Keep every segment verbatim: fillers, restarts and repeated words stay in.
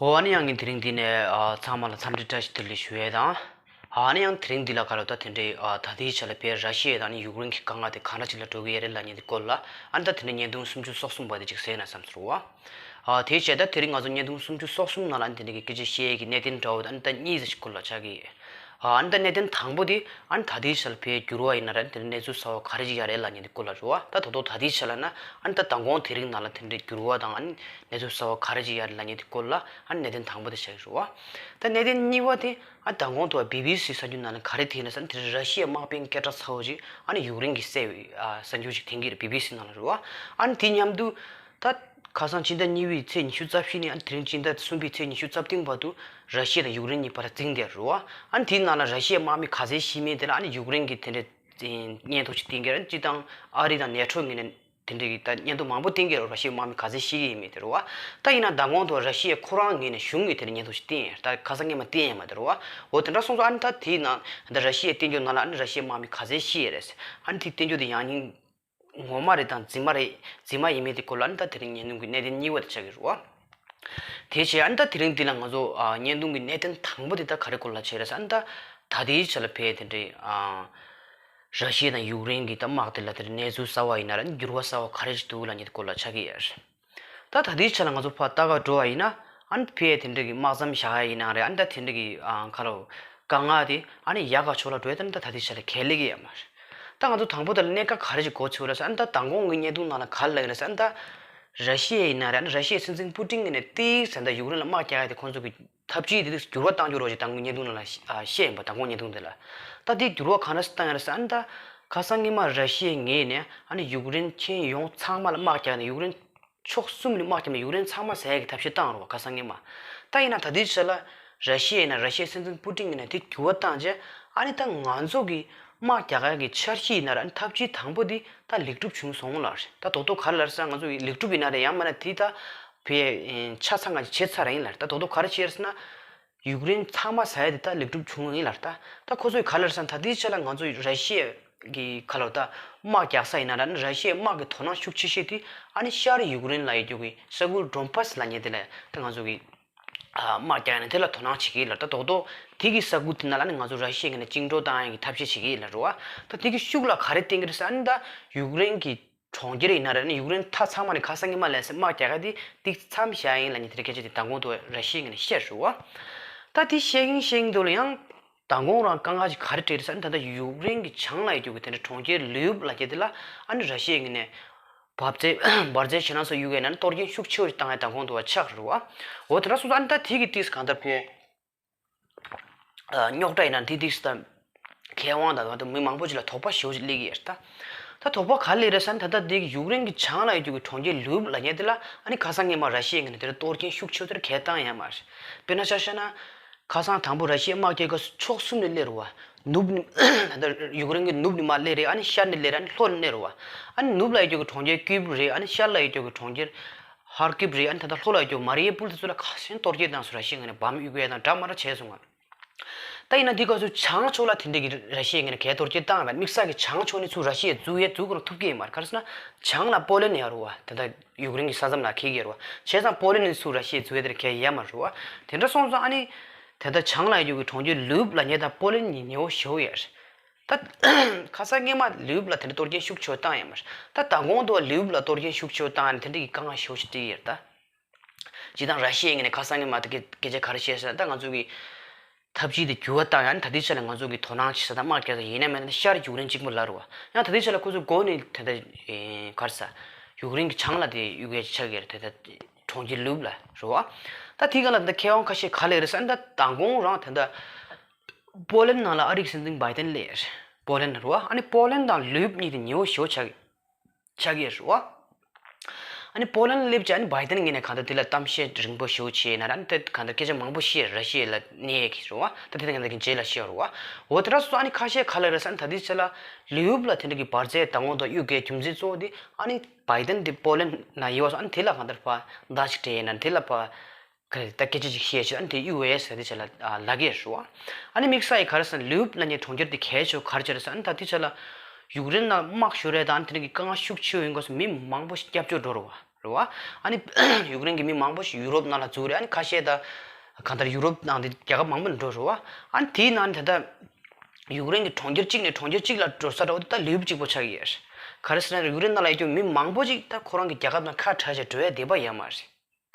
འོ། ཨ་ནི་ཡང་ངས་དེ་རིང་འདི་ནས་ཨ་ཚང་མ་ལ་འཚམས་འདྲི་བཀྲ་ཤིས་བདེ་ལེགས་ཞུ་ཡས་དང་། ཨ་ནི་ཡང་དེ་རིང་འདི་ལ་ག་ལ་ད་དེ་འདྲའི་ཨ་ད་ལྟའི་ཆ་ལ་བལ་ར་ཤི་ཡ་དང་ནི་ཡུཀ་རེན་གྱི་དཀའ་ངལ་དེ་ག་འདྲ་ཅིག་ལ་འགྲོ་གི་ཡོད་རེད་ལབ་མཁན་དེ་སྐོར་ལ། ཨ་ནི་ད་དེ་འདྲའི་བརྙན་ཐུང་སུམ་ཅུ་སོ་གསུམ་པ་དེ་ཅིག་གཟིགས་ན་བསམ་སོང་བ། ཨ་དེའི་རྗེས་ད་དེ་རིང་ང་ཚོ་བརྙན་ཐུང་སུམ་ཅུ་སོ་གསུམ་ནང་ལ་ཨ་ནི་དེ་འདྲའི་གི་སྐད་ཆ་བཤད་ཡས་ཀྱི་གནད་དོན་འདྲ་བོ་དང་ཨ་ནི་ད་གཉིས་ཙམ་ཞིག་སྐོར་ལ་ཆགས་ཀྱི་ཡོད། ཨ་ནི་ད་གནད་དོན་དང་པོ་དེ་ཨ་ནི་ད་ལྟའི་ཆ་ལ་བལ་འགྱུར་བ་ཡིན་ན་ར་དེ་འདྲའི་གནས་ཚུལ་གསར་བ་ག་རེ་ཅིག་ཡོད་རེད་ལབ་མཁན་དེ་སྐོར་ལ་རེད་བ། ད་ད་དུང་ད་ལྟའི་ཆ་ལ་ན་ཨ་ནི་ད་མདང་དགོང་དེ་རིང་ནང་ལ་དེ་འདྲའི་འགྱུར་བ་དང་ཨ་ནི་གནས་ཚུལ་གསར་བ་ག་རེ་ཅིག་ཡོད་རེད་ལབ་མཁན་དེ་སྐོར་ལ་ཨ་ནི་གནད་དོན་དང་པོ་དེ་བཤད་ཀྱི་རེད་བ། ད་གནད་དོན་གཉིས་པ་དེ་ཨ་མདང་དགོང་དུ་བ་བི་བི་སི་གསར་འགྱུར་ནང་ལ་ག་རེ་བསྟན་ཡོད་ཟེར་ན། དེ་ར་ཤི་ཡའི་དམག་དཔོན་སྐད་གྲགས་ཚ་བོ་ཅིག་ཨ་ནི་ཡུཀ་རེན་གྱིས་བསད་པའི་ཨ་གསར་འགྱུར་ཅིག་བསྟན་གྱི་རེད། བི་བི་སི་ནང་ལ་རེད་བ། ཨ་ནི་དེ་མཉམ་དུ་ད་ཁ་སང་ཕྱི་ཟླ་གཉིས་པའི་ཚེས་ཉི་ཤུ་རྩ་བཞི་ནས་ཨ་ནི་དེ་རིང་ཕྱི་ཟླ་གསུམ་པའི་ཚེས་ཉི་ཤུ་རྩ་བདུན་བར་དུ་ར་ཤི་ཡ་དང་ཡུཀ་རེན་གཉིས་བར་འཛིང་བསྡད་རེད་བ། ཨ་ནི་དེའི་ནང་ལ་ར་ཤི་ཡའི་དམག་མི་ག་ཚད་ཤི་མིན་དེ་ལ་ཨ་ནི་ཡུཀ་རེན་གྱིས་དེ་འདྲའི་སྙན་ཐོ་ཞིག་བསྟན་གྱི་རེད། སྤྱིར་བཏང་ཨ་རི་དང་ནེ་ཊོ་ངོས་ནས་དེ་འདྲའི་གི་ད་སྙན་ཐོ་མང་པོ་བསྟན་གྱི་རེད། ར་ཤི་ཡའི་དམག་མི་ག་ཚད་ཤི་གི་ཡིན་མིན་དེ་རེད་བ། ད་ཡིན་ན་མདང་དགོང་དུ་ར་ཤི་ཡ་ཁོ་རང་ངོས་ནས་གཞུང་གིས་དེ་འདྲའི་སྙན་ཐོ་ཞིག་བསྟན་ཡོད། ད་ཁ་སང་སྔོན་མ་བསྟན་ཡོད་མ་དེ་རེད་བ། འོ་དེ་འདྲ་སོང་ཙང་ཨ་ནི་ད་དེའི་ནང་ད་ར་ཤི་ཡའི་བསྟན་བཅོས་ནང་ལ་ཨ་ནི་ར་ཤི་ཡའི་དམག་མི་ག་ཚད་ཤི་ཡོད་རེད། ཨ་ནི་དེའི་བསྟན་བཅོས་དེ་ཡང་སྙིང་ངོ་མ་རེད་དང་རྫུན་མ་རེད། རྫུན་མ་ཡིན་མིན་དེ་སྐོར་ལ་ཨ་ནི་ད་དེ་རིང་བརྙན་ཐུང་གི་གནད་དོན་གཉིས་པ་དེ་ཆགས་ཀྱི་རེད་བ། དེ་བྱས་ཨ་ནི་ད་དེ་རིང་འདི་ལ་ང་ཚོ་ཨ་བརྙན་ཐུང་གི་གནད་དོན་དང་པོ་དེ་ད་ག་རེ་སྐོར་ལ་བྱས་རེད་ཟེར་ན། ད་ད་ལྟའི་ཆ་ལ་བལ་དེ་འདྲའི་ཨ་ར་ཤི་ཡ་དང་ཡུཀ་རེན་གྱི་ད་དམག་དེ་ལ་དེར་གནས་ཚུལ་གསར་བ་ཡིན་ན་ར་འགྱུར་བ་གསར་བ་ག་རེ་ཞིག་འདུག་ལབ་མཁན་དེ་སྐོར་ལ་ཆགས་ཀྱི་ཡོད་རེད། ད་ད་ལྟའི་ཆ་ལ་ང་ཚོ་ཕར་ལྟ་ག་འགྲོ་བ་ཡིན་ན་ཨ་ནི་བལ་དེ་འདྲ་གི་དམག་མཚམས་བཞག་ཡ་ཡིན་ན་རེད། ཨ་ནི་ད་དེ་འདྲ་གི་ཨ་ག་ལ་དཀའ་ངལ་དེ་ཨ་ནི་ཡག་ག་ཕྱོགས་ལ་འགྲོ་ཡ་ད་ནི་ད་ད་ལྟའི་ཆ་ལ་གལ་སླེབས་ཀྱི་ཡོད་མ་རེད། ད་ང་ཚོ་དང་པོ་དེ་ལ་གནད་འགག་ག་རེ་ཞིག་གོ་ཆོད་རེད་ཟེར་ན། ཨ་ནི་ད་མདང་དགོང་གི་བརྙན་ཐུང་ནང་ལ་ག་རེ་ལབ་ཡོད་རེད་ཟེར་ན། ད་ར་ཤི་ཡ་ཡིན་ན་རེད། ཨ་ནི་ར་ཤི་ཡའི་སྲིད་འཛིན་པུ་ཏིན་གྱིས་ནས་ཏིག་ཙམ་ད་ཡུཀ་རེན་ལ་དམག་རྒྱག་ཡ་དེ་ཁོང་ཚོ་གི་ཐབས་ཇུས་དེ་དུས་འགྱུར་བ་གཏང་རྒྱུ་རོགས་ཅེས་དང་པོ་བརྙན་ཐུང་ནང་ལ་ཨ་བཤད་ཡིན་པ། དང་པོ་བརྙན་ཐུང་དེ་ལ། ད་དེ་འགྱུར་བ་ག་འདྲ་སེ་བཏང་ཡོད་རེད་ཟེར་ན། ད་ཁ་སང་སྔོན་མ་ར་ཤི་ཡའི་ངོས་ནས་ཨ་ནི་ཡུཀ་རེན་ཁྱོན་ཡོངས་ཚང་མ་ལ་དམག་རྒྱག་ནས་ཡུཀ་རེན་ཕྱོགས་གསུམ་ནས་དམག་རྒྱག་ནས་ཡུཀ་རེན་ཚང་མ་ཟ་ཡ་གི་ཐབས་ཤེས་བཏང་རེད་བ། ཁ་སང་སྔོན་མ། ད་ཡིན་ན་ད་དེའི་ཆ་ལ་ར་ཤི་ཡ་ཡིན་ན་ར་ཤི་ཡའི་སྲིད་འཛིན་པུ་ཏིན་གྱིས་ནས་དེ་འགྱུར་བ་བཏང་རྗེས་ཨ་ནི་ད་ང་ཚོ་གི་དམག་རྒྱག་ཡ་གི་འཆར་གཞི་ཡིན་ན་ར་ཨ་ནི་ཐབས་ཇུས་དང་པོ་དེ་ད་ལེགས་གྲུབ་བྱུང་སོང་ལབ་རེད། ད་རྡོག་རྡོག་ག་རེ་ལབ་རེད་ཟེར་ན། ང་ཚོ་ཡི་ལེགས་གྲུབ་ཡིན་ན་རེད། ཡང་མིན་ན་དེ་ད་བས་ཆ་ཚང་ང་བྱས་ཚར་ཡིན་ལབ་རེད། ད་རྡོག་རྡོག་ག་རེ་བྱས་རེད་ཟེར་ན། ཡུཀ་རེན་ཚང་མ་ཟ་ཡ་དེ་ད་ལེགས་གྲུབ་བྱུང་ཡིན་ལབ་རེད། ད་ད་ཁོ་ཚོས་ག་རེ་ལབ་རེད་ཟེར་ན། ད་དེའི་ཆ་ལ་ང་ཚོ་ར་ཤི་ཡ་གི་ཁ་ལོ་ད་དམག་རྒྱག་ས་ཡིན་ན་ར་ཨ་ནི་ར་ཤི་ཡའི་དམག་གི་དོ་སྣང་ཤུགས་ཆེ་ཤོས་དེ་ཨ་ནི་ཤར་ཡུཀ་རེན་ལ་ཡོད་རྒྱུ་གི་ས་ཁུལ་ཌོན་པཱས་ལབ་མཁན་དེ་ལ་ད་ང་ཚོ་གི་ཨ་དམག་རྒྱག་ཡ་ནི་དེ་ལ་དོ་སྣང་བྱེད་ཀྱི་ཡིན་ལབ་རེད། ད་རྡོག་རྡོག་དེ་གི་ས་ཁུལ་དེ་ནང་ལ་ཨ་ནི་ང་ཚོ་ར་ཤི་ཡ་གི་ནས་བཅིངས་འགྲོལ་བཏང་ཡ་གི་ཐབས་ཤེས་བྱེད་ཀྱི་ཡིན་ལབ་རེད་བ། ད་དེ་གི་ཤུགས་ལ་ག་རེ་བསྟན་གྱི་རེད་ཟེར་ན། ཨ་ནི་ད་ཡུཀ་རེན་གྱི་གྲོང་ཁྱེར་ཡིན་ན་རེད། ཨ་ནི་ཡུཀ་རེན་མཐའ་ཚང་མ་ནས་ཁ་སང་ཉི་མ་ལས་ཟེར་དམག་རྒྱག་ག་དེ་ཏིག་མཚམས་བཞག་ཡིན་ལབ་མཁན་དེ་འདྲ་སྐད་ཆ་དེ་མདང་དགོང་དུ་ར་ཤི་ཡ་ངོས་ནས་བཤད་རེད་བ། ད་དེ་བཤད་ཡིན་བཤད་ཡིན་དུས་ལ་ཡང་མདང་དགོང་རང་དཀའ་ངལ་ཞིག་ག་རེ་འཕྲད་རེད་ཟེར་ན། ད་ལྟ་ཡུཀ་རེན་གྱི་བྱང་ལ་ཡོད་རྒྱུ་གི་དེ་འདྲ་གྲོང་ཁྱེར་ལིའུབ་ལབ་མཁན་དེ་ལ་ཨ་ནི་ར་ཤི་ཡ་ངོས་ནས་འབར་རྫས་འབར་རྫས་ཞེད་སྣང་ཚ་གཡུག་ཡས་ནས་གཏོར་སྐྱོན་ཤུགས་ཆེ་བོ་ཞིག་བཏང་ཡ་མདང་དགོང་དུ་བ་ཆགས་རེད་བ། འོ་དེ་འདྲ་སོང་ཙང་ཨ་ནི་ད་དེ་གི་ཏིག་གང་ལྟར་ཕན། རྙོག་དྲ་ཡིན་ན་འདི་འདི་སི་ད་མཁས་དབང་དང་དེ་མི་མང་པོ་ཅིག་ལ་དོགས་པ་ཞེ་པོ་ཅིག་སླེབས་ཀྱི་ཡོད་རེད་ད། ད་དོགས་པ་ག་རེ་སླེབས་རེད་ཟེར་ན། ད་ལྟ་འདི་ཡུཀ་རེན་གྱི་བྱང་ལ་ཡོད་རྒྱུ་གི་གྲོང་ཁྱེར་ལིའུབ་ལབ་མཁན་དེ་ལ་ཨ་ནི་ཁ་སང་སྔོན་མ་ར་ཤི་ཡ་ངོས་ནས་དེ་ལ་གཏོར་སྐྱོན་ཤུགས་ཆེ་དེར་གས་བཏང་ཡོད་མ་རེད། དཔེར་ན་ཆ་བཞག་ན། ཁ་སང་དང་པོ་ར་ཤི་ཡའི་དམག་རྒྱག་སྐབས་སུ་ཕྱོགས་གསུམ་ནས་སླེབས་རེད་བ། ནུབ་ནས་ད་ལྟ་ཡུཀ་རེན་གྱི་ནུབ་ནས་མར་སླེབས་རེད། ཨ་ནི་ཤར་ནས་སླེབས་རེད། ཨ་ནི་ལྷོ་ནས་སླེབས་རེད་བ། ཨ་ནི་ནུབ་ལ་ཡོད་རྒྱུ་གི་གྲོང་ཁྱེར་ཀིབ་རེད། ཨ་ནི་ཤར་ལ་ཡོད་རྒྱུ་གི་གྲོང་ཁྱེར་ཧར་ཀིབ་རེད། ཨ་ནི་ད་ལྟ་ལྷོ་ལ་ཡོད་རྒྱུ་མ་རི་ཡུ་པུལ་དེ་ཚོ་ལ་ཁ་སང་གཏོར་སྐྱོན་བཏང་སོང་། ར་ཤི་ཡ་ངོས་ནས་བམ་གཡུག་ཡས་དང་འདྲ་མ་འདྲ་བྱས་སོང་ང་། ད་ཡིན་ན་འདི་སྐབས་སུ་བྱང་ཕྱོགས་ལ་དེ་འདྲ་གི་ར་ཤི་ཡ་ངོས་ནས་གས་གཏོར་སྐྱོན་བཏང་བས་དམིགས་བསལ་གྱི་བྱང་ཕྱོགས་ནས་ཚུར་ར་ཤི་ཡ་འཛུལ་ཡས་འཛུལ་དགོས་རུ་ཐུབ་ཀྱི་ཡོད་མ་རེད། ག་རེ་ཟེར་ན་བྱང་ལ་པོ་ལན་ཡོད་རེད་བ། ད་ལྟ་ཡུཀ་རེན་གྱི་ས་མཚམས་ལ་འཁེལ་གྱི་ཡོད་རེད་བ། བྱས་ཙང་པོ་ལན་ནས་ཚུར་ར་ཤི་ཡ་འཛུལ་ཡས་དེར་གས་ཡོད་མ་རེད་བ། དེ་འདྲ་སོང་ཙང་ཨ་ནི་ད་ལྟ་བྱང་ལ་ཡོད་རྒྱུ་གི་གྲོང་ཁྱེར་ལིའུབ་ལབ་མཁན་དང་པོ་ལན་གཉིས་ཉེ་བོ་ཞེ་པོ་ཡོད་རེད། ད་ཁ་སང་སྔོན་མ་ལིའུབ་ལ་དེ་འདྲ་གཏོར་སྐྱོན་ཤུགས་ཆེ་བོ་བཏང་ཡོད་མ་རེད། ད་མདང་དགོང་དུ་ལིའུབ་ལ་གཏོར་སྐྱོན་ཤུགས་ཆེ་བོ་བཏང་ཡ་དེ་འདྲ་གི་དཀའ་ངལ་ཞེ་པོ་ཞིག་འཕྲད་ཀྱི་ཡོད་རེད་ད། སྤྱིར་བཏང་ར་ཤི་ཡའི་ངོས་ནས་ཁ་སང་སྔོན་མ་དེ་སྐད་སྐད་ཆ་ག་རེ་བཤད་ཟེར་ན། ད་ང་ཚོ་གི་ཐབས་ཇུས་དེ་འགྱུར་བ་བཏང་ཡ་ནི་ད་ལྟའི་ཆ་ལ་ང་ཚོ་གི་དོ་སྣང་བྱེད་ས་དང་དམག་རྒྱག་ས་ཡིན་ན་མིན་ན་ཤར་ཡུཀ་རེན་གཅིག་པོ་ལ་རེད་བ། ཡང་ད་ལྟའི་ཆ་ལ་ཁོ་ཚོ་འགོ་ནས་ད་ལྟ་ག་རེ་ཟ་ཡུཀ་རེན་གྱི་བྱང་ལ་དེ་གཡུག་ཡས་ཆགས་ཀྱི་རེད། ད་ལྟ་གྲོང་ཁྱེར་ལིའུབ་ལ་རེད་བ། ད་དེའི་སྒང་ལ་ད་ལྟ་མཁས་དབང་ཁ་ཤས་ག་རེ་ལབ་རེད་ཟེར་ན། ད་མདང་དགོང་རང་ད་ལྟ་པོ་ལན་ནང་ལ་ཨ་རིའི་སྲིད་འཛིན་བྷའི་ཏན་སླེབས་རེད། པོ་ལན་རེད་བ། ཨ་ནི་པོ་ལན་དང་ལིའུབ་གཉིས་དེ་ཉེ་བོ་ཞེ་པོ་ཆགས་ཆགས་ཀྱི་རེད་བ། ཨ་ནི་པོ་ལན་སླེབས་རྗེས་ཨ་ནི་བྷའི་ཏན་ངོས་ནས་གང་ལྟར་དེ་ལ་གཏམ་བཤད་རིང་པོ་ཞེ་པོ་བྱས་ན་ར། ཨ་ནི་ད་གང་ལྟར་སྐད་ཆ་མང་པོ་བཤད། ར་ཤི་ཡ་ལ་གནས་ཀྱི་རེད་བ། ད་དེ་ད་གང་ལྟར་གྱི་རྗེས་ལ་བཤད་རེད་བ། འོ་དེ་འདྲ་སོང་ཙང་ཨ་ནི་ཁ་ཤས་ག་རེ་ལབ་རེད་ཟེར་ན། ད་ལྟའི་ཆ་ལ་ལིའུབ་ལ་དེ་འདྲ་གི་འབར་རྫས་བཏང་འོང་དང་གཡུག་རྒྱུའི་རྒྱུ་མཚན་གཙོ་བོ་དེ་ཨ་ནི་བྷའི་ཏན་དེ་པོ་ལན་ན་ཡོད་པ་སོང་། ཨ་ནི་དེ་ལ་གང་ལྟར་ཕར་བརྡ་ཞིག་སྤྲད་ཡས་ན་དེ་ལ་ཕར་ག་རེ་ད་སྐད་ཆ་ཅིག་བཤད་བྱས་ཨ་ནི་དེ་གཡུག་པ་ཡིན་ཟེར་དེ་ཆ་ལ་ལབ་ཀྱི་རེད་བ། ཨ་ནི་དམིགས་བསལ་གྱི་ག་རེ་ཟེར་ན། ལིའུབ་ལབ་མཁན་གྲོང་ཁྱེར་དེ་གལ་ཆེ་བ་ག་རེ་བྱས་རེད་ཟེར་ན། ད་དེ་ཆ་ལ་ཡུཀ་རེན་ནང་དམག་ཤོར་ཡས་དང་ཨ་ནི་དེ་འདྲ་གི་དཀའ་ངལ་ཤུགས་ཆེ་བོ་ཡོང་སྐབས་སུ་མི་མང་པོ་ཞིག་སྐྱབས་བཅོལ་འགྲོ་རེད་བ། རེད་བ། ཨ་ནི་ཡུཀ་རེན་གྱི་མི་མང་པོ་ཞིག་ཡུ་རོབ་ནང་ལ་འཛུལ་རེད། ཨ་ནི་ཁ་ཤས་ད་གང་ལྟར་ཡུ་རོབ་ནང་དེ་རྒྱལ་ཁབ་མང་པོ་ནས་འགྲོ་རེད་བ། ཨ་ནི་དེའི་ནང་ནས་ད་ལྟ་ཡུཀ་རེན་གྱི་གྲོང་ཁྱེར་གཅིག་ནས་གྲོང་ཁྱེར་གཅིག་ལ་འགྲོ་ས་འདྲ་བོ་དེ་ད་ལུས་པོ་གཅིག་པོ་ཆགས་ཀྱི་ཡོད་རེད། ག་རེ་ཟེར་ན་ཡུཀ་རེན་ནང་ལ་ཡོད་རྒྱུ་མི་མང་པོ་ཅིག་ད་ཁོ་རང་གི་རྒྱལ་ཁབ་ནང་ཁ་བྲལ་བྱས་འགྲོ་ཡ་བདེ་པ་ཡོད་མ་རེད།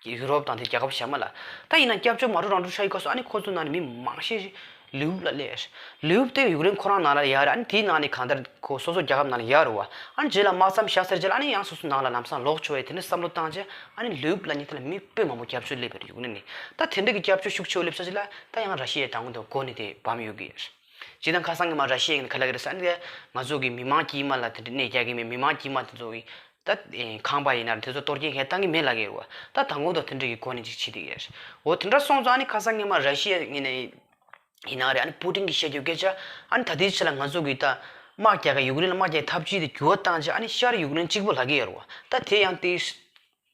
ཡུ་རོབ་དང་དེ་རྒྱལ་ཁབ་གཞན་མ་ལ། ད་ཡིན་ན་སྐྱབས་བཅོལ་མ་འགྲོ་རང་འགྲོ་ཆགས་ཡོད་སྐབས་སུ་ཨ་ནི་ཁོ་ཚོ་ནང་ནས་མི་མང་ཤས་ཤིག་ལུས་པོ་ལ་སླེབས་ཡོད་རེད། ལུས་པོ་དེ་ཡུཀ་རེན་ཁོ་རང་ནང་ལ་ཡོད་རེད། ཨ་ནི་དེའི་ནང་ནས་གང་ལྟར་ཁོ་སོ་སོ་རྒྱལ་ཁབ་ནང་ལ་ཡོད་རེད་བ། ཨ་ནི་རྗེས་ལ་དམག་མཚམས་བཞག་ཚར་རྗེས་ལ་ཨ་ནི་ཡང་སོ་སོ་ནང་ལ་ལམ་སང་ལོག་ཆོག་ཡ་དེ་འདྲ་བསམ་བློ་བཏང་རྗེས་ཨ་ནི་ལུས་པོ་ལ་ཉེ་དེ་ལ་མི་དཔེ་མང་པོ་སྐྱབས་བཅོལ་སླེབས་པ་རེད་ཡུཀ་རེན་ནས། ད་དེ་འདྲ་གི་སྐྱབས་བཅོལ་ཤུགས་ཆེ་བོ་སླེབས་ས་ཅིག་ལ་ད་ཡང་ར་ཤི་ཡའི་མདང་དགོང་དུ་འགོ་ནས་དེ་བམ་ཡོད་ཀྱི་ཡོད་རེད། སྤྱིར་བཏང་ཁ་སང་ཉི་མ་ར་ཤི་ཡ་གི་ནས་ག་ལབ་ཀྱི་རེད་ཟེར་ན་ང་ཚོ་གི་མི་མང་དཀྱུས་མ་ལ་དེ་འདྲ་གནོད་རྒྱག་གི་མེད། མི་མང་དཀྱུས་མ་དེ་ཚོ་གི་ད་ཁང་པ་ཡིན་ན་ར་དེ་ཚོ་གཏོར་སྐྱོན་གང་ཡང་བཏང་གི་མེད་ལབ་ཀྱི་ཡོད་རེད་བ། ད་མདང་དགོང་དུ་དེ་འདྲ་གི་སྒོ་ནས་ཅིག་བྱེད་བསྡད་ཀྱི་ཡོད་རེད། འོ་དེ་འདྲ་སོང་ཙང་ཨ་ནི་ཁ་སང་ཉི་མ་ར་ཤི་ཡ་ངོས་ནས་ཡིན་ན་རེད། ཨ་ནི་པུ་ཏིན་གྱིས་བཤད་རྒྱུ་སྐད་ཆ་ཨ་ནི་ད་ལྟའི་ཆ་ལ་ང་ཚོ་གི་ད་དམག་རྒྱག་གི་ཡུཀ་རེན་ལ་དམག་རྒྱག་གི་ཐབས་ཇུས་དེ་འགྱུར་བ་བཏང་རྗེས་ཨ་ནི་ཤར་ཡུཀ་རེན་གཅིག་པོ་ལབ་ཀྱི་ཡོད་རེད་བ། ད་དེ་ཡང་དེའི་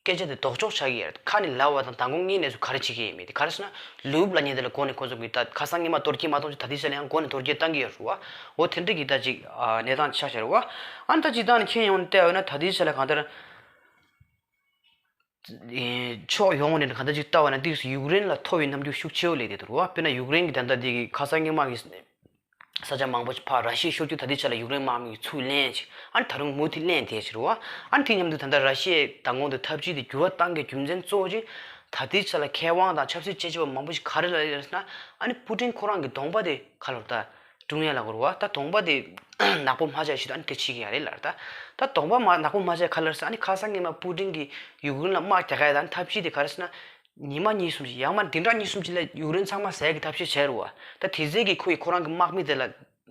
སྐད་ཆ་དེ་ལྡོག་ཕྱོགས་ཆགས་ཀྱི་ཡོད་རེད། ཁ་ནས་ལབ་པ་དང་མདང་དགོང་སྔོན་ནས་སུ་ག་རེ་བྱེད་ཀྱི་ཡིན་མིན་དེ་ག་རེ་ཟེར་ན་ལུས་པོ་ལ་ཉེ་དེ་ལ་སྒོ་ནས་ཁོ་ཚོ་གིས་ད་ཁ་སང་ཉི་མ་གཏོར་སྐྱོན་མ་གཏོང་ཅིག་ད་ལྟའི་ཆ་ལ་ཡང་སྒོ་ནས་གཏོར་སྐྱོན་བཏང་གི་ཡོད་རེད་བ། འོ་དེ་འདྲ་གི་ད་ཅིག་གནས་སྟངས་ཆགས་བཞག་རེད་བ། ཨ་ནི་ད་སྤྱིར་བཏང་ནས་མཁྱེན་ཡོང་ནས་བལྟས་པ་ན་ད་ལྟའི་ཆ་ལ་གང་ལྟར་ཕྱོགས་ཡོངས་ནས་གང་ལྟར་ཅིག་ལྟ་བ་ན་ཏིག་ཙམ་ཡུཀ་རེན་ལ་མཐོ་བའི་རྣམ་འགྱུར་ཤུགས་ཆེ་བོ་སླེབས་བསྡད་འདུག་རེད་བ། དཔེར་ན་ཡུཀ་རེན་གྱི་ད་ལྟ་འདི་གི་ཁ་སང་ཉི་མ་གི་ས་ཆ་མང་པོ་ཕར་ར་ཤི་ཡས་ཤོར་རྒྱུ་ད་ལྟའི་ཆ་ལ་ཡུཀ་རེན་དམག་མི་གིས་ཚུར་ལེན་བྱས། ཨ་ནི་ད་རུང་མུ་མཐུད་ལེན་བསྡད་ཀྱི་རེད་བ། ཨ་ནི་དེ་མཉམ་དུ་ད་ལྟ་ར་ཤི་ཡས་མདང་དགོང་དུ་ཐབས་ཇུས་དེ་འགྱུར་བ་བཏང་གི་རྒྱུ་མཚན་གཙོ་བོ་གཅིག་ད་ལྟའི་ཆ་ལ་མཁས་དབང་དང་ཆབ་སྲིད་དཔྱད་ཞིབ་པ་མང་པོ་ཞིག་ག་རེ་ལབ་ཡོད་རེད་ཟེར་ན། ཨ་ནི་པུ་ཏིན་ཁོ་རང་གི་གདོང་པ་དེ་ག་ལབ་རེད་ད། ཀྲུང་དབྱང་ལ་གོ་རེད་བ། ད་གདོང་པ་དེ་ནག་པོ་མ་ཆགས་ཆེད་དུ་ཨ་ནི་དེ་བྱེད་ཀྱི་ཡ་རེད་ལབ་རེད་ད། ད་གདོང་པ་མ་ནག་པོ་མ་ཆགས་ག་ལབ་རེད་ཟེར། ཨ་ནི་ཁ་སང་ཉི་མ་པུ་ཏིན་གྱིས་ཡུཀ་རེན་ལ་དམག་རྒྱག་ག་ཡ་ད་ཨ་ནི་ཐབས་ཇུས་དེ་ག་རེ་ཟེར་ན། ཉི་མ་གཉིས་གསུམ་ཅིག་ཡང་མ་བདུན་ཕྲག་གཉིས་གསུམ་ཅིག་ལ་ཡུཀ་རེན་ཚང་མ་ཟ་ཡ་གི་ཐབས་ཤེས་བྱས་རེད་བ། ད་དེ་ཚོའི་གི་ཁོ་ཡི་ཁོ་རང་གི་དམག་མི་དེ་ལ་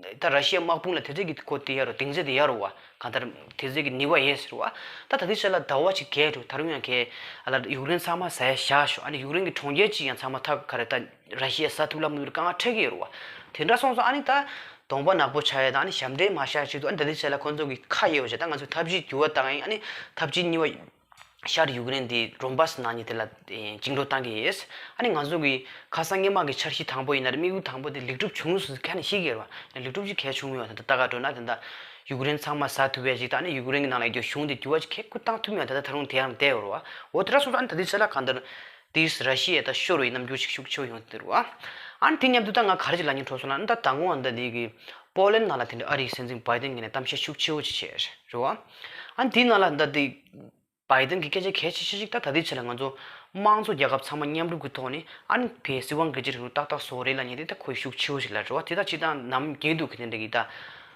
ད་ར་ཤི་ཡ་དམག་དཔུང་ལ་དེ་ཚོའི་གི་ཁོ་དེ་ཡ་རོ་གདེང་ཚོད་དེ་ཡ་རོ་བ། གང་ལྟར་དེ་ཚོའི་གི་ནུས་པ་ཡོད་ཟེར་བ། ད་ད་ལྟའི་ཆ་ལ་ཟླ་བ་ཅིག་བརྒལ་འགྲོ། ད་རུང་ཡང་གས་ཨ་ལ་ཡུཀ་རེན་ཚང་མ་ཟ་ཡ་བཞག་ཤོག་ཨ་ནི་ཡུཀ་རེན་གི་གྲོང་ཁྱེར་གཅིག་ཡང་ཚང་མ་ཐག་ག་རེ་ད་ར་ཤི་ཡ་ཟ་ཐུབ་ལ་མི་ཐུབ་དཀའ་ངལ་འཕྲད་ཀྱི་ཡོད་རེད་བ། དེ་འདྲ་སོང་ཙང་ཨ་ནི་ད་གདོང་པ་ནག་པོ་ཆགས་ཡ་དང་ཨ་ནི་ཞབས་འདྲེན་མ་བཞག་ཆེད་དུ་ཨ་ནི་ད་ལྟའི་ཆ་ལ་ཁོང་ཚོ་གི་ཁ་གཡར་བ་བྱས། ད་ང་ཚོས་ཐབས་ཇུས་འགྱུར་བ་བཏང་ཡིན། ཨ་ནི་ཐབས་ཇུས་གཉིས་པ། ཤར་ཡུཀ་རེན་དེ་རོན་བྷ་སི་ནང་ཉིད་དེ་ལ་བཅིངས་འགྲོལ་བཏང་གི་ཡོད། ཨ་ནི་ང་ཚོ་གི་ཁ་སང་སྔོན་མ་གི་འཆར་གཞི་དང་པོ་ཡིན་ན་རེད། དམིགས་ཡུལ་དང་པོ་དེ་ལེགས་གྲུབ་བྱུང་ཟེར་ཁ་ནས་ཤེས་ཀྱི་ཡོད་རེད་བ། ལེགས་གྲུབ་ཅིག་གལ་བྱུང་མེད་བ། ད་ལྟ་ལྟ་ག་འགྲོ་ན་ད་ལྟ་ཡུཀ་རེན་ཚང་མ་ཟ་ཐུབ་ཡ་ཅིག་ད་ཨ་ནི་ཡུཀ་རེན་གི་ནང་ལ་ཡོད་གཞུང་དེ་འགྱུར་བ་ཅིག་ཁེ་ཁུ་བཏང་ཐུབ་མེད་བ། ད་ལྟ་ད་རུང་དེ་ཡང་བསྡད་ཡོད་རེད་བ། འོ་དེ་འདྲ་སོང་ཙང་ཨ་ནི་ད་ལྟའི་ཆ་ལ་གང་ལྟར་དེས་ར་ཤི་ཡ་ད་ཤོར་བའི་རྣམ་འགྱུར་ཅིག་ཤུགས་ཆེ་བོ་ཡོང་གི་འདུག་རེད་བ། ཨ་ནི་དེ་མཉམ་དུ་ད་ང་ག་རེ་ཅིག་ལབ་སྙིང་བྲོ་སོང་ལབ་ན། ད་དང་པོ་ཨ་ནི་ད་འདི་གི་པོ་ལན་ནང་ལ་དེ་འདྲ་ཨ་རིའི་སྲིད་འཛིན་བྷའི་ཏིན་གྱིས་ནས་གཏམ་བཤད་ཤུགས་ཆེ་བོ་ཅིག་བྱས་རེད་བ། ཨ་ནི་དེའི་ནང་ལ་ད་འདི་བྷའི་ཏིན་གྱི་སྐད་ཆ་གལ་ཆེ་ཤོས་ཤིག་ད་ད་ལྟའི་ཆ་ལ་ང་ཚོ་དམངས་གཙོ་རྒྱལ་ཁབ་ཚང་མ་མཉམ་རུབ་ཀྱི་ཐོག་ནས་ཨ་ནི་བོད་སྲིད་དབང་སྒེར་གཅིག་རུ་ཏག་ཏག་བཟོ་རེད་ལབ་མཁན་དེ་ད་ཁོས་ཤུགས་ཆེ་བོ་ཞིག་ལབ་རེད་བ། དེ་ད་སྤྱིར་བཏང་ནམ་རྒྱུན་དུ་གི་དེ་འདྲ་གི་ད་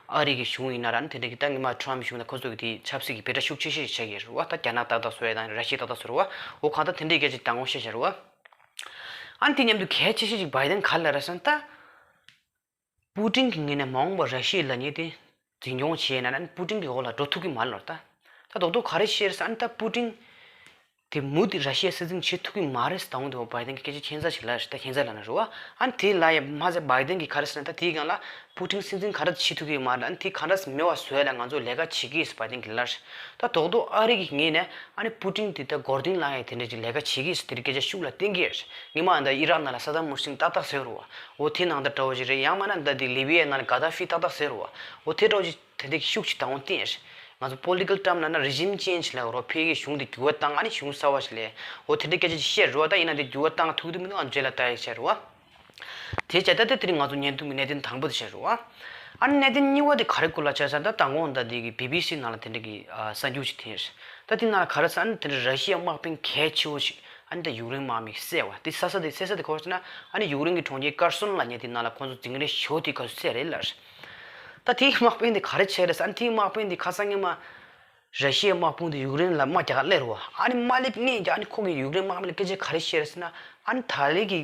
ཨ་རི་གི་གཞུང་ཡིན་ན་ར་ཨ་ནི་དེ་འདྲ་གི་ད་སྔོན་མ་ཊམ་གཞུང་དང་ཁོ་ཚོ་གི་དེ་ཆབ་སྲིད་ཀྱི་བེད་སྒྲ་ཤུགས་ཆེ་ཤོས་ཤིག་ཆགས་ཀྱི་རེད་བ། ད་རྒྱ་ནག་ཏག་ཏག་བཟོ་ཡ་དང་ར་ཤི་ཡ་ཏག་ཏག་བཟོ་རེད་བ། འོ་གང་ལྟར་དེ་འདྲའི་སྐད་ཆ་དང་པོ་བཤད་བཞག་རེད་བ། ཨ་ནི་དེ་མཉམ་དུ་གལ་ཆེ་ཤོས་ཤིག་བྷའི་ཏིན་ག་ལབ་རེད་ཟེར་ན་ད། པུ་ཏིན་གྱི་ངོས་ནས་མ་འོངས་པར་ར་ཤི་ཡ་ལབ་མཁན་དེ་འཛིན་སྐྱོང་བྱས་ན་ན་པུ་ཏིན་གྱི་འོག་ལ་འགྲོ་ཐུབ་ཀྱི་མ་རེད་ལབ་རེད་ད། ད་རྡོག་རྡོག་ག་རེ་བཤད་རེད་ཟེར་ན་ད་པུ་ཏིན་དེ་མུ་མཐུད་ར་ཤི་ཡའི་སྲིད་འཛིན་བྱེད་ཐུབ་ཀྱི་མ་རེད་ཟེར་དང་པོ་དེ་བ་བྷའི་ཏིན་གྱིས་སྐད་ཆ་ཁྱད་མཚར་ཞིག་ལབ་རེད་ད། ཁྱད་མཚར་ལབ་ན་རེད་བ། ཨ་ནི་དེ་ལབ་ཡ་མ་ཟད་བྷའི་ཏིན་གྱིས་ག་རེ་ཟེར་ན་ད་དེའི་སྒང་ལ་པུ་ཏིན་སྲིད་འཛིན་ག་རེ་བྱེད་ཐུབ་ཀྱི་མ་རེད། ཨ་ནི་དེ་ག་འདྲ་མེད་པ་བཟོ་ཡ་ལ་ང་ཚོ་ལས་ཀ་བྱེད་ཀྱི་ཡིན་ཟེར་བྷའི་ཏིན་གྱིས་ལབ་རེད། ད་རྡོག་རྡོག་ཨ་རི་གི་ངོས་ནས་ཨ་ནི་པུ་ཏིན་དེ་ད་མགོ་རྟིང་བསླང་ཡ་དེ་འདྲ་ཅིག་ལས་ཀ་བྱེད་ཀྱི་ཡིན་ཟེར་དེ་འདྲ་སྐད་ཆ་ཤུགས་ལ་བཏོན་གྱི་ཡོད་རེད། སྔོན་མ་ད་ཨི་རག་ནང་ལ་ས་དཱམ་ཧུ་སིན་ཏག་ཏག་བཟོས་རེད་བ། འོ་དེ་ནང་ལྟར་འདྲ་བོ་ཞིག་རེད། ཡང་མིན་ན་ད་དེ་ལི་བི་ཡའི་ནང་ལ་ག་དཱ་ཧྥི་ཏག་ཏག་བཟོས་རེད་བ། འོ་དེ་འདྲ་བོ་ཞིག་དེ་འདྲ་ཤུགས་ཅིག་དང་པོ་བསྟན་ཡོད་རེད། ང་ཚོ་པོ་ལི་ཊི་ཀལ་ཊརམ་ལབ་ན་རི་ཇིམ་ཅེན་ཇི་ལབ་རོ། ཕ་གིའི་གཞུང་དེ་འགྱུར་བ་བཏང་ཨ་ནི་གཞུང་གསར་བ་ཞིག་སླེབས། འོ་དེ་འདྲའི་སྐད་ཆ་ཅིག་བཤད་རེད་བ། ད་ཡིན་ན་དེ་འགྱུར་བ་བཏང་ཐུབ་ཐུབ་མི་འདུག་ཨ་ནི་རྗེས་ལ་ལྟ་ཡ་བྱས་རེད་བ། དེ་བྱས་ད་ལྟ་དེ་རིང་ང་ཚོ་བརྙན་ཐུང་གི་གནད་དོན་དང་པོ་དེ་བཤད་རེད་བ། ཨ་ནི་གནད་དོན་གཉིས་པ་དེ་ག་རེ་སྐོར་ལ་བྱས་ཟེར་ན་ད་མདང་དགོང་ད་དེ་གི་བི་བི་སི་ནང་ལ་དེ་འདྲ་གི་ཨ་གསར་འགྱུར་ཅིག་ཐོན་རེད། ད་དེ་ནང་ལ་ག་རེ་ཟེར་ན་དེ་འདྲ་ར་ཤི་ཡ་དམག་དཔོན་གལ་ཆེ་བོ་ཞིག་ཨ་ནི་ད་ཡུཀ་རེན་དམག་མིས་བསད་པ་དེ་ས་ས་དེ་བསད་ས་དེ་ག་པར་ཟེར་ན་ཨ་ནི་ཡུཀ་རེན་གི་གྲོང་ཁྱེར་ཀར་སོན་ལབ་མཁན་དེ་ནང་ལ་ཁོང་ཚོ་འཛིང་རེས་ཞེ་པོ་དེ་ག་ཚོད་བསད་རེད་ལབ་རེད། ད་དེའི་དམག་དཔོན་དེ་ག་རེ་བྱས་རེད་ཟེར་ན་དེའི་དམག་དཔོན་དེ་ཁ་སང་སྔོན་མ། ར་ཤི་ཡའི་དམག་དཔུང་དེ་ཡུཀ་རེན་ལ་དམག་རྒྱག་ག་སླེབས་རེད་བ། ཨ་ནི་དམག་སླེབས་སྔོན་གྱི་ཨ་ནི་ཁོ་གིས་ཡུཀ་རེན་དམག་མི་ལ་སྐད་ཆ་ག་རེ་བཤད་རེད་ཟེར་ན། ཨ་ནི་ད་ལན་གྱི་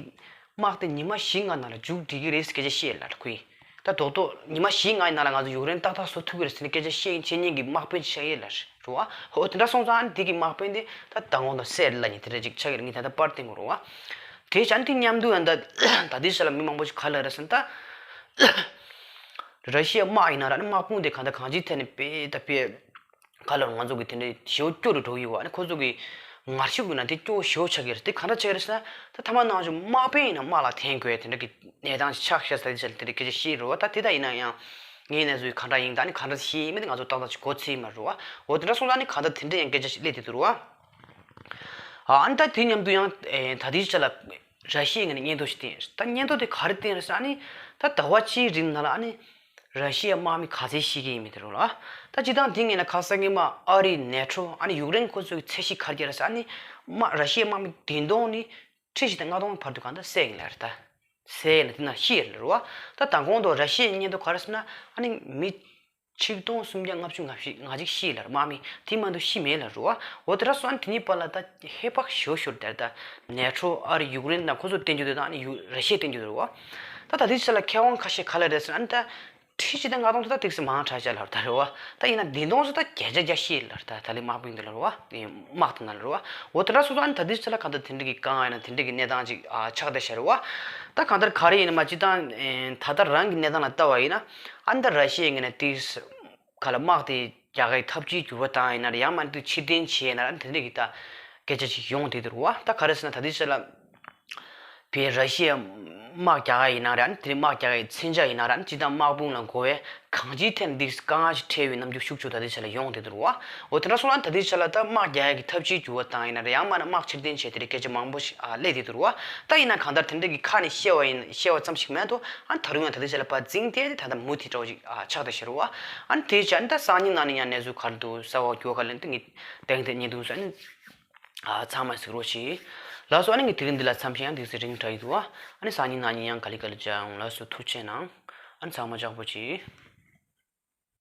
དམག་དེ་ཉི་མ་བཞི་ལྔ་ནང་ལ་མཇུག་སྒྲིལ་གྱི་རེད་ཟེར་སྐད་ཆ་བཤད་ལབ་རེད་ཁོས། ད་རྡོག་རྡོག་ཉི་མ་བཞི་ལྔ་ཡི་ནང་ལ་ང་ཚོ་ཡུཀ་རེན་ཏག་ཏག་བཟོ་ཐུབ་ཀྱི་རེད་ཟེར་ནས་སྐད་ཆ་བཤད་བཤད་མཁན་གྱི་དམག་དཔོན་ཅིག་ཆགས་ཡོད་ལབ་རེད་བ། འོ་དེ་འདྲ་སོང་ཙང་ཨ་ནི་དེ་གི་དམག་དཔོན་དེ་ད་མདང་དགོང་དང་བསད་རེད་ལབ་མཁན་དེ་འདྲ་ཅིག་ཆགས་ཀྱི་རེད། ངས་ད་ལྟ་པར་བསྟན་དགོས་རེད་བ། དེ་བྱས་ཨ་ནི་དེ་མཉམ་དུ་ཡང་ད་ད་ལྟའི་ཆ་ལ་མི་མང་པོ་ཞིག་ག་ལབ་རེད་ཟེར་ན་ད། ར་ཤི་ཡའི་དམག་ཡིན་ན་ར་ཨ་ནི་དམག་དཔུང་དེ་གང་ལྟར་གང་ཅིའི་ཐད་ནས་དཔེ་ད་དཔེ། ག་ལ་ང་ཚོ་གི་དེ་འདྲའི་ཞེ་པོ་སྐྱོ་རུ་འགྲོ་གི་ཡོད་བ། ཨ་ནི་ཁོ་ཚོ་གི་ངར་ཤུགས་ཡིན་ན་དེ་སྐྱོ་ཞེ་པོ་ཆགས་ཀྱི་རེད། དེ་གང་འདྲ་ཆགས་ཀྱི་རེད་ཟེར་ན་ད་ཐ་མ་ནང་བཞིན་དམག་དཔོན་ཡིན་ན་དམག་ལ་འཐེན་དགོས་དེ་འདྲ་གི་གནས་སྟངས་ཤིག་ཆགས་ཤག་ཟེར་དེ་འདྲ་སྐད་ཆ་བཤད་རེད་བ། ད་དེ་ད་ཡིན་ན་ཡང་ངའི་གནས་ཚུལ་གང་འདྲ་ཡིན་ད་ནི་གང་འདྲ་ཤེས་ཡིན་མིན་དེ་ང་ཚོ་ཏག་ཏག་ཅིག་གོ་ཚོད་ཡིན་མ་རེད་བ། འོ་དེ་འདྲ་སོང་ཙང་ནི་གང་ལྟར་དེ་འདྲ་ཡང་སྐད་ཆ་ཞིག་སླེབས་བསྡད་འདུག་རེད་བ། ཨ་ཨ་ནི་ད་དེ་མཉམ་དུ་ཡང་ཨེ་ད་ལྟའི་ཆ་ལ་ར་ཤི་ཡའི་ངོས་ནས་སྙན་ཐོ་ཞིག་བཏིང་ཡོད། ད་སྙན་ཐོ་དེ་ག་རེ་བཏིང་ཡོད་ཟེར་ན། ཨ་ནི་ད་ཟླ་བ་གཅིག་རིང་ནང་ལ་ཨ་ནི་ར་ཤི་ཡའི་དམག་མི་ག་ཚད་ཤི་གི་ཡིན་མིན་དེ་རུ་ལ། ད་སྤྱིར་བཏང་དེ་ངོས་ནས་ཁ་སང་གི་མ་ཨ་རི་ནེ་ཊོ་ཨ་ནི་ཡུཀ་རེན་ཁོ་ཚོའི་ཚད་གཞི་ག་རེ་བརྒྱབ་རེད་ཟེར་ན། ཨ་ནི་དམག་ར་ཤི་ཡའི་དམག་མི་བདུན་སྟོང་ནི་ཁྲི་བཞི་དང་ལྔ་སྟོང་བར་དུ་གང་ལྟར་བསད་ཡིན་ལབ་རེད། ད་བསད་ཡིན་ལབ། དེ་ན་ཤི་ཡོད་ལབ་རེད་བ། ད་དང་གོང་དུ་ར་ཤི་ཡའི་སྙན་ཐོ་ག་རེ་ཟེར་ན། ཨ་ནི་མི་ཆིག་སྟོང་སུམ་བརྒྱ་ལྔ་བཅུ་ང་བཞི་ང་གཅིག་ཤི་ལབ་རེད། དམག་མི་དེ་མ་གཏོགས་ཤི་མེད་ལབ་རེད་བ། འོ་དེ་འདྲ་སོང་ན་དེ་གཉིས་བར་ལ་ད་ཧེ་བག་ཞེ་པོ་ཤོར་དེ། ད་ནེ་ཊོ་ཨ་རི་ཡུཀ་རེན་དང་ཁོ་ཚོ་བསྟན་རྒྱུ་དེ་དང་ཨ་ནི་ཡུ་ར་ཤི་ཡས་བསྟན་རྒྱུ་དེ་རེད་བ། ད་ད་ལྟའི་ཆ་ལ་མཁས་དབང་ཁ་ཤས་ག་ལབ་རེད་ཟེར་ན། ཨ་ནི་ད་ཁྲི་བཞི་དང་ལྔ་སྟོང་དེ་ད་ཏོག་ཙམ་མང་དྲགས་ཤག་ལབ་རེད་བ། ད་ཡིན་ན་བདུན་སྟོང་ཚོ་ད་བརྒྱ་ཆ་བརྒྱ་ཤི་ལབ་རེད། ད་ད་ལྟའི་དམག་དཔུང་དེ་ལབ་རེད་བ། དམག་དེ་ན་ལབ་རེད་བ། འོ་དེ་འདྲ་སོང་ཙང་ཨ་ནི་ད་ལྟའི་ཆ་ལ་གང་ལྟར་དེ་འདྲ་གི་དཀའ་ངལ་ཡིན་ན་དེ་འདྲ་གི་གནས་སྟངས་ཅིག་ཨ་ཆགས་བསྡད་ཤག་རེད་བ། ད་གང་ལྟར་ག་རེ་ཡིན་ན་མ་སྤྱིར་བཏང་ཨེ་ད་ལྟ་རང་གི་གནས་སྟངས་ལ་ལྟ་བ་ཡིན་ན། ཨ་ནི་ད་ར་ཤི་ཡའི་ངོས་ནས་དེ་ག་ལ་དམག་དེ་རྒྱག་གི་ཐབས་ཇུས་འགྱུར་བ་བཏང་ཡིན་ན་རེད། ཡང་མ་ནི་དེ་ཕྱིར་འཐེན་བྱས་ཡིན་ན་རེད། ཨ་ནི་དེ་འདྲ་གི་ད་སྐད་ཆ་ཅིག་ཡོང་བསྡད་འདུག་རེད་བ། ད་ག་རེ་ཟེར་ན་ད་ལྟའི་ཆ་ལ་བས་ར་ཤི་ཡ་དམག་རྒྱག་ཡ་ཡིན་ན་རེད། ཨ་ནི་དེ་རིང་དམག་རྒྱག་ཡའི་མཚོན་ཆ་ཡིན་ན་རེད། ཨ་ནི་སྤྱིར་བཏང་དམག་དཔུང་ལ་དགོས་པའི་གང་ཅིའི་ཐད་ནས་འདི་དཀའ་ངལ་ཞིག་འཕྲད་ཡོད་རྣམ་འགྱུར་ཤུགས་ཆེ་ད་ལྟའི་ཆ་ལ་ཡོང་བསྡད་འདུག་རེད་བ། འོ་དེ་འདྲ་སོང་ན་ད་ལྟའི་ཆ་ལ་ད་དམག་རྒྱག་ཡ་གི་ཐབས་ཇུས་འགྱུར་བ་བཏང་ཡིན་ན་རེད། ཡང་མ་ན་དམག་ཕྱིར་འཐེན་བྱས་དེ་འདྲའི་སྐད་ཆ་མང་པོ་ཞིག་ཨ་སླེབས་བསྡད་འདུག་རེད་བ། ད་ཡིན་ན་གང་ལྟར་དེ་འདྲ་གི་ཁ་ནས་བཤད་པ་ཡིན། བཤད་པ་ཙམ་ཞིག་མེད་དོ། ཨ་ནི་ད་རུང་ཡང་ད་ལྟའི་ཆ་ལ་ཕར་འཛིང་སྟེ་ད་ལྟ་མུ་མཐུད་འདྲ་བོ་ཞིག་ཨ་ཆགས་བསྡད་ཤག་རེད་བ། ཨ་ནི་དེའི་ཆ་ནས་ད་སང་ཉིན་གནངས་ཉིན་ཡང་གནས་ཚུལ་ག་རེ་འདུག་གསར་པ་འགྱུར་བ་ག་རེ་སླེབས་འདུག་ངས་གཏན་གཏན་ཉན་འདུག་ཟེར། ཨ་ནི་ཨ་ཚང་མ་གཟིགས་རོགས་གྱིས། ལགས་སོ། ཨ་ནི་ངས་དེ་རིང་འདི་ལ་མཚམས་བཞག་ཡང་དེ་ཚེ་རིང་དྲགས་ཡོད་འདུག་བ། ཨ་ནི་སང་ཉིན་གནངས་ཉིན་ཡང་ག་ལེ་ག་ལེ་མཇལ་ཡོང་། ལགས་སོ། ཐུགས་རྗེ་གནང་། ཨ་ནི་ཚང་མ་ཅག་པོ་གྱིས།